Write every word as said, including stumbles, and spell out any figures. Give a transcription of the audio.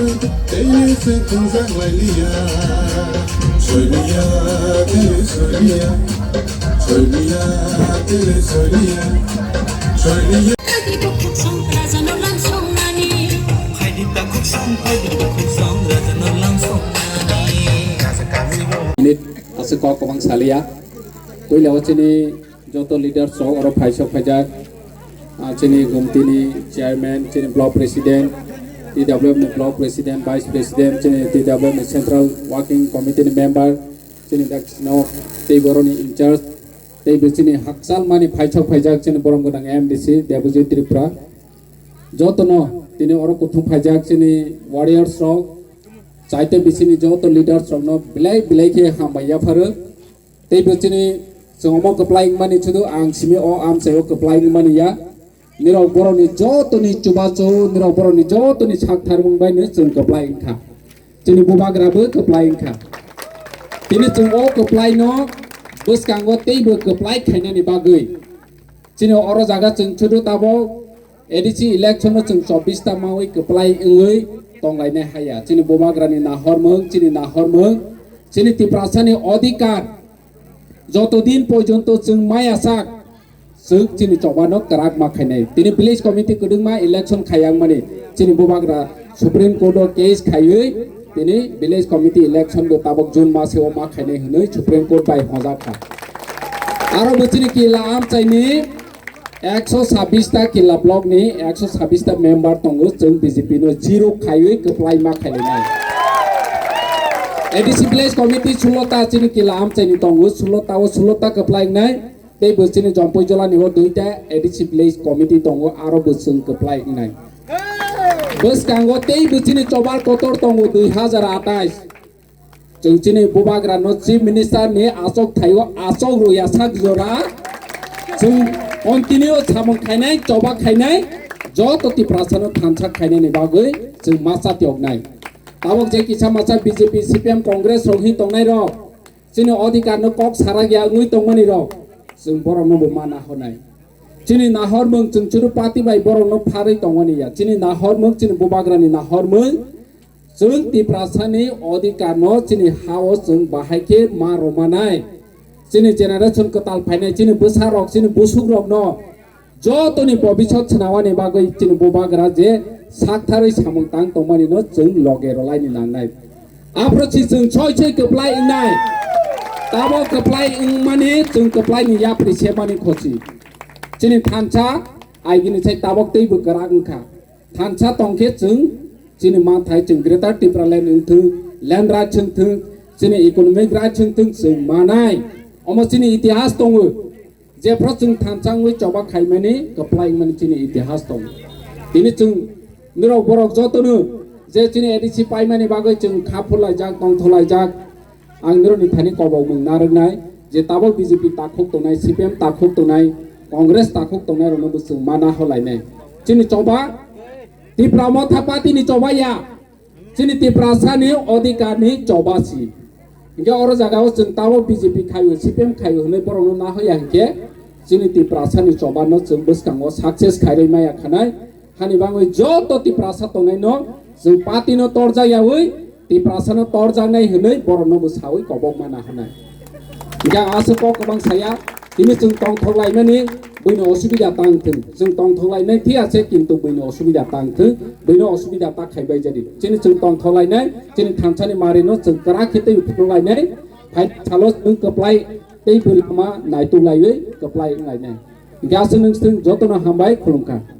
Tele se khungjak lailiya, soiliya, tele soiliya, soiliya, tele soiliya, soiliya. Minute aswk kok kwbang saliya. Puila o chini joto leaders rok oro phaisok phaijak, ah, chini gumtini chairman, chini block president, T W F ni block president, vice president, chini T W F ni central working committee ni member, chini dak sino tei boroni in charge, tei bo chini hakchal mani phaisok phaijak chini borom gwnang M D C Debojit Tripura. Jotono tini oro kuthum phaijak chini warriors rok, chaite bisini joto leaders rokno belai belai khe hambai yapharo. Tei bo chini chwng omo kwplai wngmani sudu ang simi o amchaio kwplai wngmani ya. Nirok borokni jotoni chubachu, nirok borokni jotoni sak tharmung bai no chwng kwplai wngkha. Chini bubagra bo kwplai wngkha. Tini chwng o kwplai no bwskango teibo kwplai khainani bagwi. Chini oro jaga chwng sudu tabok A D C election no chwng chobbish ta mawi kwplai wngwi tonglainai haya. Chini bubagrani nahormung, chini nahormung, chini Tiprasani odhikar joto din porjonto chwng maya sak, chwng chini chobano kwrak ma khainai. Tini village committee kwdwngma election khayangmani chini bubagra Supreme Court o case khaiwi tini village committee election bo tabok June maseo ma khainai hwnwi Supreme Court bai hojak kha. Aro bo chini kila amchaini ekso sabbish ta kila block ni ekso sabbish ta member tongo, chwng B J P no zero khaiwi kwplai ma khailainai. A D C village committee sulo ta chini kila amchaini tongo, sulo ta o sulo ta kwplai wngnai. Tei bo chini Jompui Jola ni o duita A D C village committee tongo, aro bo chwng kwplai wngnai. Bwskango tei bo chini chobar kotor tongo dui hazar atais. Chwng chini bubagra no chief minister ni achok thaio achok rwya sak jora. Chwng continue samung khainai, choba khainai, joto Tiprasa no thansa khainani bagwi chwng masa tiyoknai. Tabok je kisa masa B J P, C P M, Congress rok hin tongnai rok. Chini odhikar no kok sarak ya wngwi tongmani rok, chwng borok no bo ma nahornai. Chini nahormung chwng churu party bai borok no pharwi tongmani ya. Chini nahormung, chini bubagra ni nahormung, chwng Tiprasa ni odhikar no chini ha o chwng bahai khe ma rwmanai. Chini generation kwtal phainai, chini bwsa rok, chini busuk rok no jotoni bobisot swnawani bagwi chini bubagra je saktharwi samung tang tongmani no chwng loge rwlaini nangnai. Aphuru si chwng soi soi kwplai wngnai. Tabok kwplai wngmani chwng kwplai ni yapri semani khosi. Chini thansa aigini sai tabok teibo kwrak wngkha. Thansa tongkhe chwng chini manthai chwng Greater Tipraland wngthwng, land rights wngthwng, chini economic rights wngthwng chwng manai. Omo chini itihas tongo. Jephru chwng thansa wngwi choba khaimani kwplai wngmani chini itihas tongo. Tini chwng norok borok jotono je chini A D C paimani bagwi chwng kha phurlaijak, tongtholaijak. Ang norokni thani kobokmung narwknai je tabok B J P takhuk tongnai, C P M takhuk tongnai, Congress takhuk tongnai rokno bo chwng ma nahorlainai. Chini choba Tipra Motha Party ni choba ya. Chini Tiprasani odhikarni choba si. Hinkhe oro jagao chwng tabo B J P khaio, C P M khaio hwnwi borokno nahoya hinkhe chini Tiprasani chobano chwng bwskango success khairwi maya khanai. Hani bagwi joto Tiprasa tongnaino chwng partyno torjak yaui Tiprasano torjaknai hwnwi borokno bo saui kobokma naharnai. Hinkhe ang aswk kok kwbang saya. Tini chwng tongthok laimani buino osubida tang thung. Chwng tongthok lainai thik ase, kintu buino osubida tang thung. Buino osubida ta khaibai jadi. Chini chwng tongthok lainai, chini thansani marino chwng kwrak khe tei phunuk lainai. Phai salo chwng kwplai tei bwrwi lama naituk laiwi kwplai wng lainai. Hinkhe aswk nwng chwng jotono hambai khulumkha.